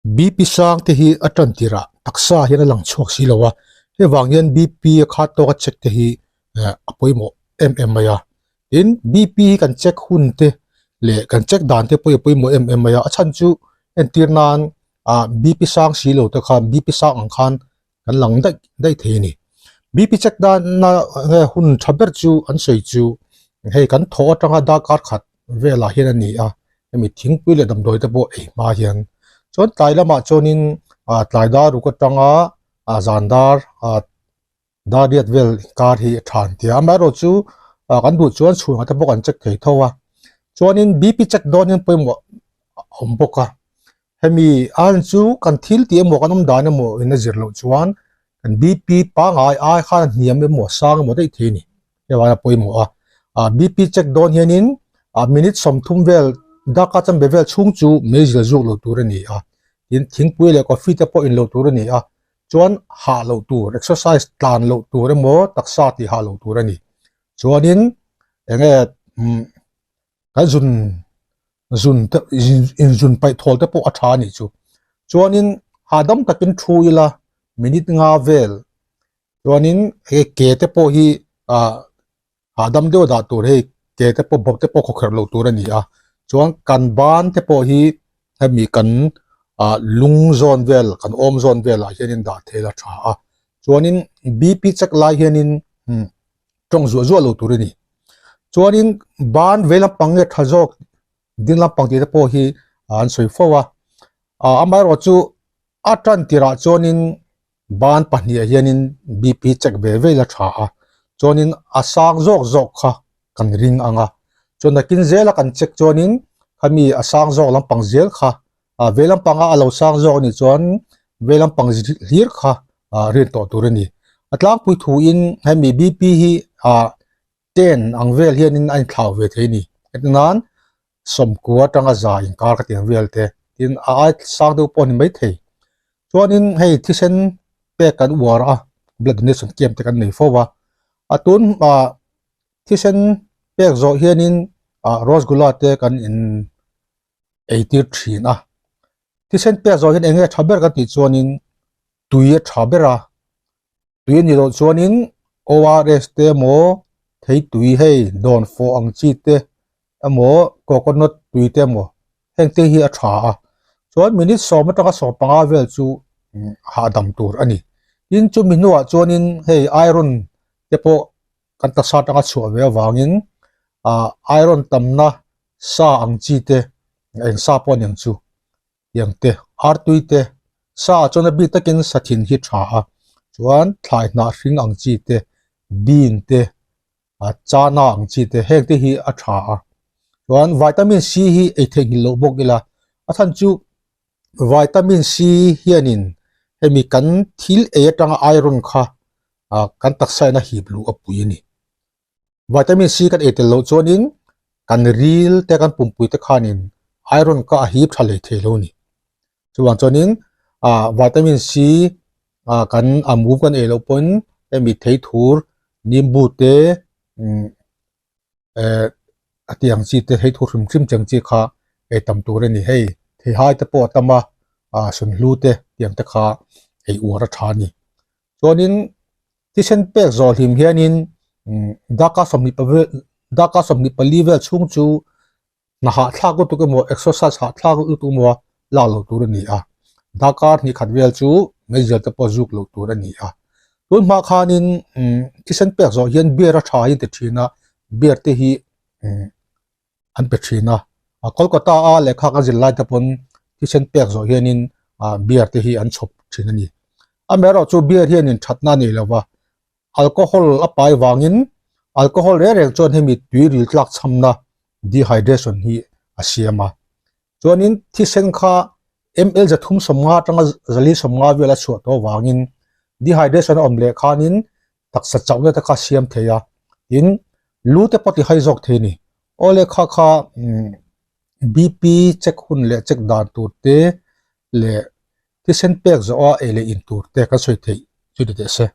BP sang te hi a tan tirah taksa hian a lang chhuak si lo a, hei vang hian BP a khat tawk a check te hi a pawimawh em em mai a. Tin, BP hi kan check hun te leh kan check dan te pawh hi a pawimawh em em mai a, a chhan chu entir nan ah BP sang si lo te khan BP sang ang khan kan lang daih daih thei a ni. BP check dana nge hun tha ber chu an sawi chu hei kan thaw atanga darkar khat velah hian a ni a, hemi thingpui leh damdawi te pawh ei hma hian. Chuan tlai lamah chuanin ah tlai dar ruk atanga ah zan dar ah dar riat vel kar hi a tha an ti a, amaherawhchu ah kan duh chuan chhungah te pawh kan check thei tho a. Chuanin BP check dawn hian pawimawh a awm bawk a. Hemi an chu kan thil tih emaw kan awm dan emaw in a zir loh chuan kan BP pangai ai khan a hniam emaw sang emaw daih thei a ni. Hei vang a pawimawh a. Ah BP check dawn hianin ah minute 30 vel darkar chanve vel chhung chu meizil zuk loh tur a ni a. Tin thingpui leh coffee te pawh in loh tur a ni a. Chuan hah loh tur exercise tlan loh tur emaw taksa tih hah loh tur a ni. Chuanin enge umm kan zun zun te inzun paih thawl te pawh a tha a nih chu chuanin hahdam takin thu ila minute nga vel chuanin hei ke te pawh hi ah hahdam deuh dah tur hei ke te pawh bawp te pawh khawkherh loh tur a ni a chuan kan ban te pawh hi hemi kan ah lung zawn vel kan awm zawn velah hianin dah thei la tha a chuanin BP check lai hianin tawng zuah zuah lo tur a ni. Chuanin ban vei lampang nge tha zawk ding lampang tih te pawh hi an sawi fo a. Ah amaherawhchu a tan tirah chuanin ban pahnih ah hianin BP check ve ve ila tha a. Chuanin a sang zawk zawk kha kan ring ang a. Chuan nakin zela kan check chuanin khami a sang zawk lampang zel kha ah vei lampanga a lo sang zawk anih chuan vei lampang hlir kha ah rin tawh tur a ni. A tlangpui thuin hemi BP hi ah ten ang vel hianin a inthlau ve thei a ni. Heti nan sawmkua atanga za inkar ka tih ang vel te tin a ai sang deuh pawh a ni maithei. Chuanin hei thisen pek kan uar a blood donation camp te kan nei fo a, a tun ah thisen pek zawh hianin ah rosgulla te kan in eitir thin a. Thisen pek zawh hian eng nge tha ber kan tih chuanin tui a tha ber a, tui a nih loh chuanin ORS te emaw thei tui hei dawn fawh ang chi te emaw coconut tui te emaw heng te hi a tha a. Chuan minute sawm atanga 15 vel chu hahdam tur a ni. Tin chumi hnuah chuanin hei iron te pawh kan taksa atanga chhuah ve avangin ah iron tamna sa ang chi te eng sa pawh aniang chu tiang te artui te sa ah chuan a bik takin sa thin hi tha a chuan thlai hnah hring ang chi te bean te ah chana ang chi te heng te hi a tha a chuan vitamin C hi ei theihnghilh loh bawk ila a chhan chu vitamin C hianin hemi kan thil ei atanga iron kha ah kan taksa in a hip luh a pui a ni. Vitamin C kan ei tel loh chuanin kan ril te kan pumpui te khanin iron kha a hip tha leh thei lo a ni. Chuvang chuanin ah vitamin C ah kan a mum kan ei loh pawhin hemi theithur nimbu te umm eh a tih ang chi te theithur hrim hrim chi ang chi kha ei tam tur a ni. Hei theihai te pawh a tam a ah sunhlu te tiang te kha ei uar a tha a ni. Chuanin thisen pek zawh hlim hianin darkar sawmhnih pavel darkar 24 vel chhung chu hna hahthlak lutuk emaw exercise hahthlak lutuk emaw lak loh tur a ni a. Darkar hnih khat vel chu meizial te pawh zuk loh tur a ni a. Tun hma khanin thisen pek zawh hian beer a tha hi an ti thin a, beer te hi an pe thin a. Kolkata a lehkha kan zir lai te pawn thisen pek zawh hianin beer te hi an chhawp thin a ni. Amaherawhchu beer hianin thatna a nei lo va, alcohol a pai vangin alcohol reng reng chuan hemi tui ril tlak chhamna dehydration hi a siam a. Chuanin thisen kha ml 350 atanga 450 vel a chhuah tawh vangin dehydration a awm leh khanin taksa chauhna te kha siam thei a, tin lu te pawh ti hai zawk thei a ni. Awle kha kha BP check hun leh check dan tur te leh thisen pek zawha ei leh in tur te kan sawi theih chu ni teh se.